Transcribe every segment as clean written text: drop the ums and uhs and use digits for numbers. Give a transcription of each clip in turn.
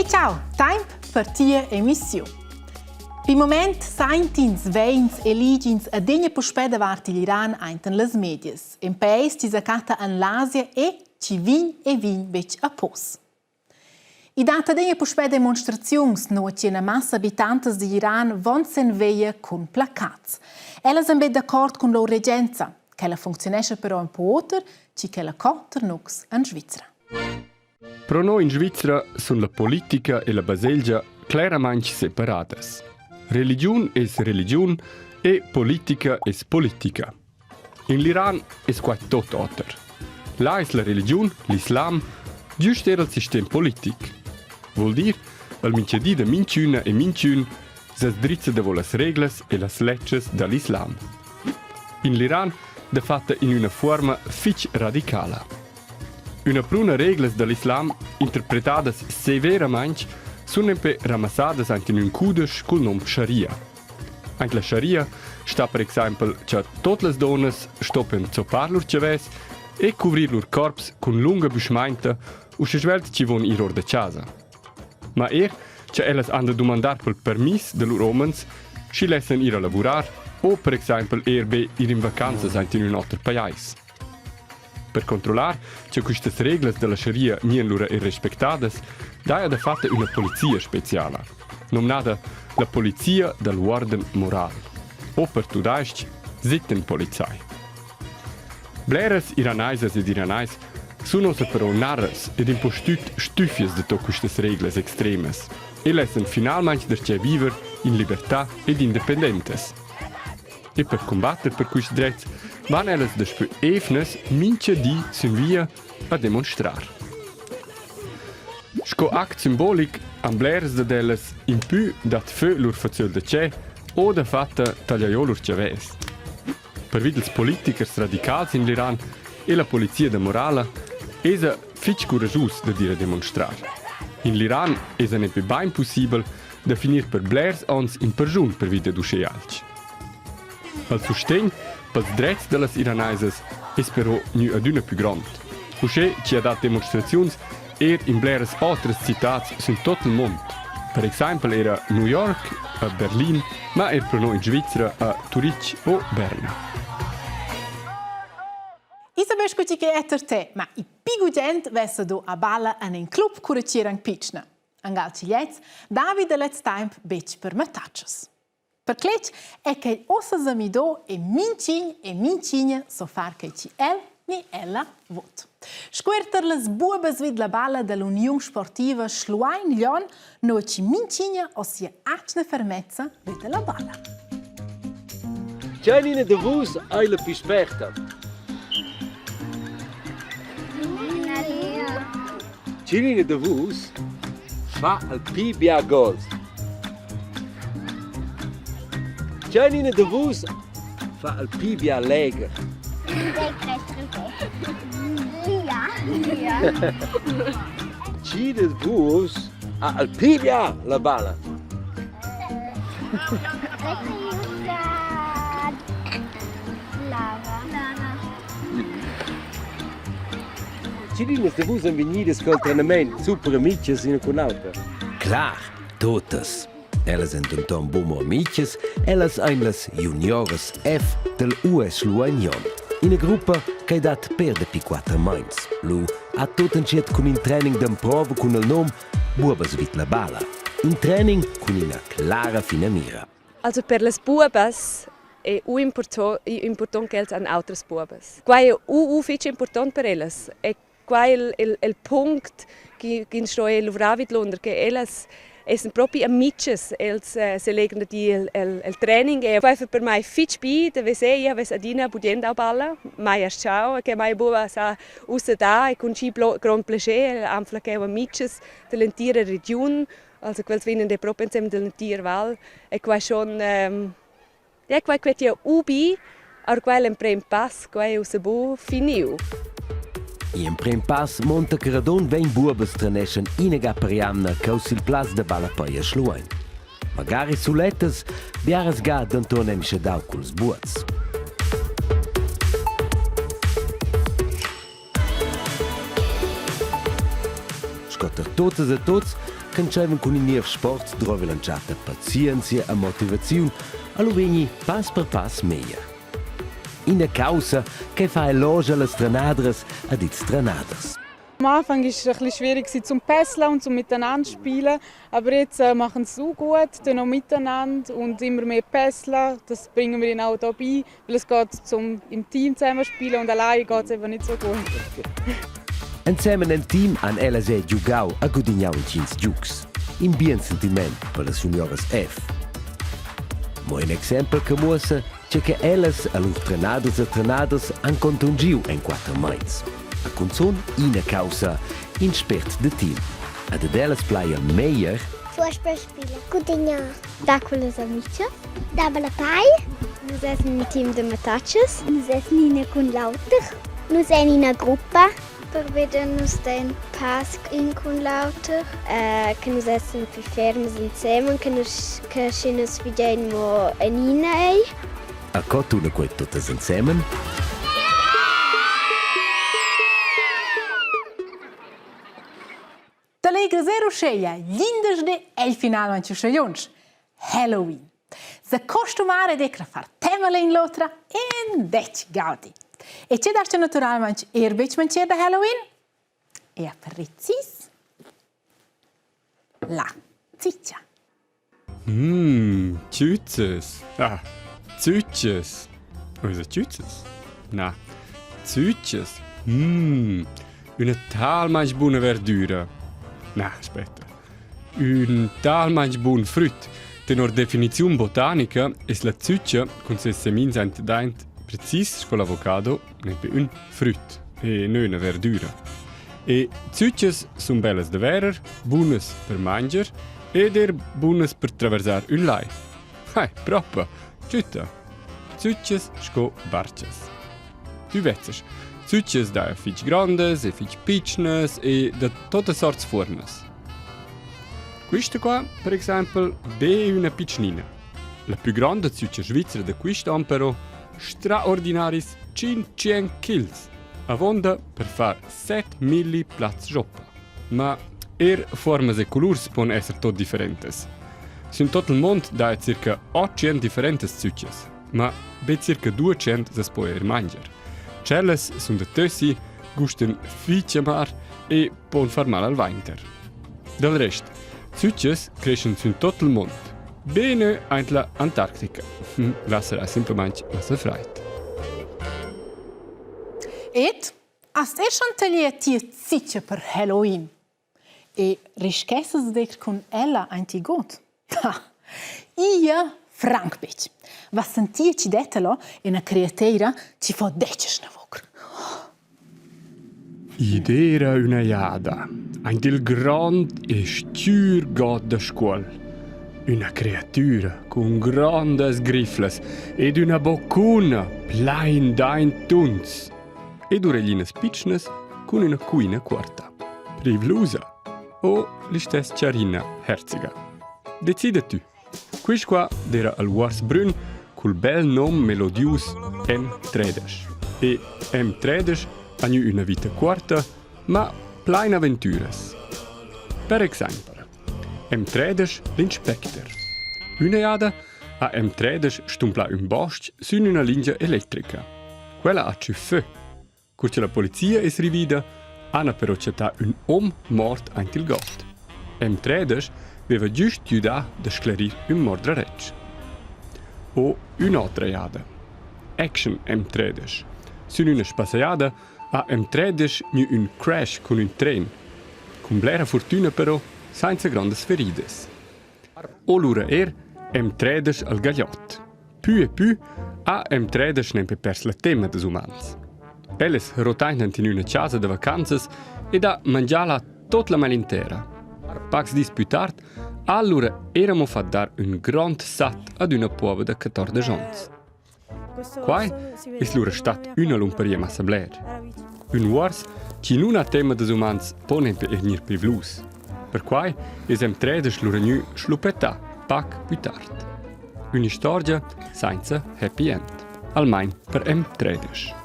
E ciao, temp per tia emissiun. Pi moment saintins veins e ligins adegna puspè davart igl Iran ainten las medias. En paeis chi sa catta en l'Asia e chi vign e vign betg a pos. I dat adegna puspè demonstraziuns, nua che ina massa abitantas digl Iran von sen veia cun placats. Ellas èn betg d'accord cun lur regenza. Quella funcziunescha però un po oter, chi quella co tar nus en Svizra. Pro noi in Svizra sun la politica e la baselgia cleramaing separadas. Religiun es religiun e politica es politica. In l'Iran es quai tot oter. Là es la religiun, l'islam, güst eir il sistem politic. Voul dir, al minchadi da minchüna e minchün s'as drizza davo las reglas e las ledschas da l'islam. In l'Iran dafatta in üna fuorma fich radicala. Üna pruna reglas da l'islam interpretadas severamaing sun nempe ramassadas aint in ün cudesch cul nom Scharia. Aint la scharia sta per exaimpel cha tuot las duonnas stoppen zoppar lur chavès e cuvrir lur corps cun lunga büschmainta uschè svelt chi von ir our da chasa. Ma eir cha ellas han da dumandar pel permiss da lur homens, schi lessan ir a lavurar o per exaimpel eir be ir in vacanzas aint in ün oter pajais. Per controllar cha quistas reglas da la scharia gnian lura eir respectadas, daja dafatta üna polizia speciala, nomnada la polizia dal uorden moral o per tudais-ch Sittenpolizei. Bleras iranaisas ed iranais sun uossa però narras ed impustüt stüffias da tuot quistas reglas extremas e lessan finalmaing darcheu viver in libertà ed independentas. E per cumbatter per quists drets van ellas daspö eivnas mincha di sün via a demonstrar. Sco act simbolic han blers dad ellas impü dat fö lur fazöl da tschè o dafatta taglià giò lur chavès. Pervi dals politikers radicals in l'Iran e la polizia da morala esa fich curaschus dad ir a demonstrar. In l'Iran esa nempe bain pussibel da finir per blers ons in perschun pervi dad uschè alch. Il sustegn pels drets da las Iranaisas es però gnü adüna plü grond. Uschè chi ha dat demonstraziuns eir in bleras otras citats sün tot il muond. Per exaimpel eir a New York, a Berlin, ma eir pro no in Svizra a Turich o Berna. Isabel scu chi che è ter te, ma i pi gugent vessa do a balla en in club cura chi eran pitschna. Angal Cigliez davi da lez temp betg per mattatschas. Per cletg è quel ussa sa midò e mintgin e mintgina so far quei chi el ni ella vot. Scuerter las buobas vid la balla dall'uniun sportiva Schluein Glion, nua chi mintgina ho sia atgna fermezza vid la balla. Tgeinina da vus ei la pli sperta? Tgenina da vus fa il pli bia gols? Tgenina da vus fa il pli bia legher? Tgi da vus ha il pli bia la balla? Tgeninas da vus ein vegnidas cul trenament super amitgas ina cun l'autra? Clar, totas. Ellas ein denton buc mo amitgas, ellas ein las junioras F del US Luagnon. Ina gruppa che dat per dapi quatter meins. Lu ha tut entschiet cun in training d'emprova cun il num Buobas vid la balla. In training cun ina clara finamira. Also per las buobas è u impurtont ch'els han autras buobas. Quai è u u fitg impurtont per ellas e qua è il, il, il punct ch'ins sto er luvrar vidlunder, che ellas essen propi amitgas, els eh, selegran da dir el, el, el training e quai fa per mai fitg bi da veser, io avess adina budient au balla, mai astgau, che mai buca sa ussa da e cun schi grond plascher anfla cheu amitgas dall'entira regiun Also quels vegnan de propi insem dall'entir val e quai schon ähm, ja quai quet jeu ubi, aber quei l'emprem pass, quei è ussa bu finiu. Gl'emprem pass monta che radund vegn buobas treneschan inaga per jamna cheu sil plaz da ballapei a Schluein. Magari sulettas, biaras ga denton emschedau culs buots. Sco tar totas e tuts. ch'entscheivan cun in niev sport drovi l'entschatta pazienzia e motivaziun, allo vegni pass per pass meglier. Ina caussa che fa elogia las trenadras ed ils trenaders. Am Anfang war es ein bisschen schwierig zum Pässeln und zum miteinander spielen, aber jetzt äh, machen sie so gut, tun auch miteinander und immer mehr pässeln. Das bringen wir ihnen auch da bei, weil es geht zum im Team zusammenspielen und allein geht es eben nicht so gut. Ensemen en team han ellas er giugau a gudignau intgins giugs. In bien sentiment per las junioras F. Mo in exempel che muossa tge che ellas e lur trenaders e trenadas han contungiu en quatter meins. A cunzun ina caussa, in spert de team. Ad ellas plaia meglier Fußball spielen, gudignar. Da con las amichas. Da ballapei. Nus essan in team da mattatschas. Nus essan ina cun l'auter. Nus essan ina gruppa. Per veder nus dein pass in cun l'auter. Eh, che nus essan pli ferms ensemen, che nus che sche nus figein mo enina ei. A co tuna quei tuttas ensemen? T'allegras er uscheia glindesdi ei finalmaing uschè lunsch. Halloween. Sa costumar ed ecra far tema l'in l'otra in detg gaudi. E che dasta naturalmaing er betg mancher da Halloween? Er precis la ciccia. Mmm, tschützes. Ah, zütschs. Unser tschützes? Na, zütschs. Mmm, üna talmaing buna verdüra. Na, aspetta. Ün talmaing bun früt. Tenor definiziun botanica es la zütscha cun seis semins aint daint precis sco l'avocado nempe ün früt e nö üna verdüra. E zütschas sun bellas da verer, bunas per manger Ed er bunas per traversar ün lai. Hai, propa, tschütta. Zütschas sco barchas. Tü vezzas, zütschas daja fich grandas e fich pitschnas e da totas sorts fuormas. Quista qua, per exaimpel, be üna pitschnina. La pü granda zütscha svizra da quist on però straordinaris 500 kils, avonda per far 7000 plats schoppa. Ma er fuormas e colurs pon esser tot differentas. Sün tot il mond dà circa 800 differentas züchas, ma be circa 200 as po eir mangiar. Tschellas sun da tössi, gustan fich amar e pon far mal al vainter. Dal rest, züchas creschan sün tot il mond, bene aint la Antarctica. Là sarà simplamaing massa fraid. Ed Hast er schon taglià tia ciccia per Halloween? E rischessas dir cun ella aint il god? Ha! Ia franc betg. Va sentir chi detta là ina createira chi fo detg schnavocr. Id era üna jada aint il grond e stgür god da Scuol üna creatüra cun grondas griflas ed üna boccuna plain daintuns. Ed ureglinas pitschnas cun üna cuina cuorta. Privlusa o listess charina herziga. Decida tü. Quist qua d'eira al uors brün cul bel nom melodius M13. E M13 ha gnü üna vita cuorta, ma plain aventüras. Per exaimpel, M13 l'inspecter. Üna jada ha M13 stumplà ün bos-ch sün üna lingia electrica. Quella ha tschüf fö. Cur cha la polizia es rivida, hana però chattà ün hom mort aint il god. M13 veva güst güdà da sclerir ün mordraretsch. O ün'otra jada. Action M13. Sün üna spassajada ha M13 gnü ün crash cun ün tren. Cun blera furtüna però sainza grondas feridas. O lura er M13 al gagliot. Pü e pü ha M13 nempe pers la tema dals umans. Ellas rotainan in üna chasa da vacanzas ed ha mangià là tot la malintera. Pacs dis pü tard ha allura era mo fat dar ün grond sat ad üna puoba da 14 ons. Quai es lura stat üna lumparia massa bler. Ün uors chi nun ha tema dals umans po nempe eir gnir privlus. Perquai es em tredesch lura gnü schluppettà pac pü tard. Ün'istorgia sainza happy end. Almain per em tredesch.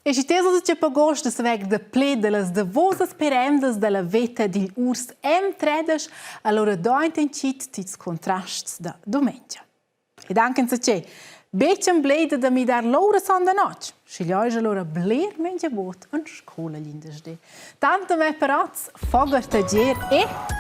E schi tes oz che pagost da saver da ple dallas davosas perendas dalla veta digl urs M13, allora doint in chit tits contrasts da domengia. Ed anche insacé, betg embleda da midar l'ora sonda notg, schi gli allora bler mengia bot an scola glindesdi. Tanto me per oz, fogar tagier e...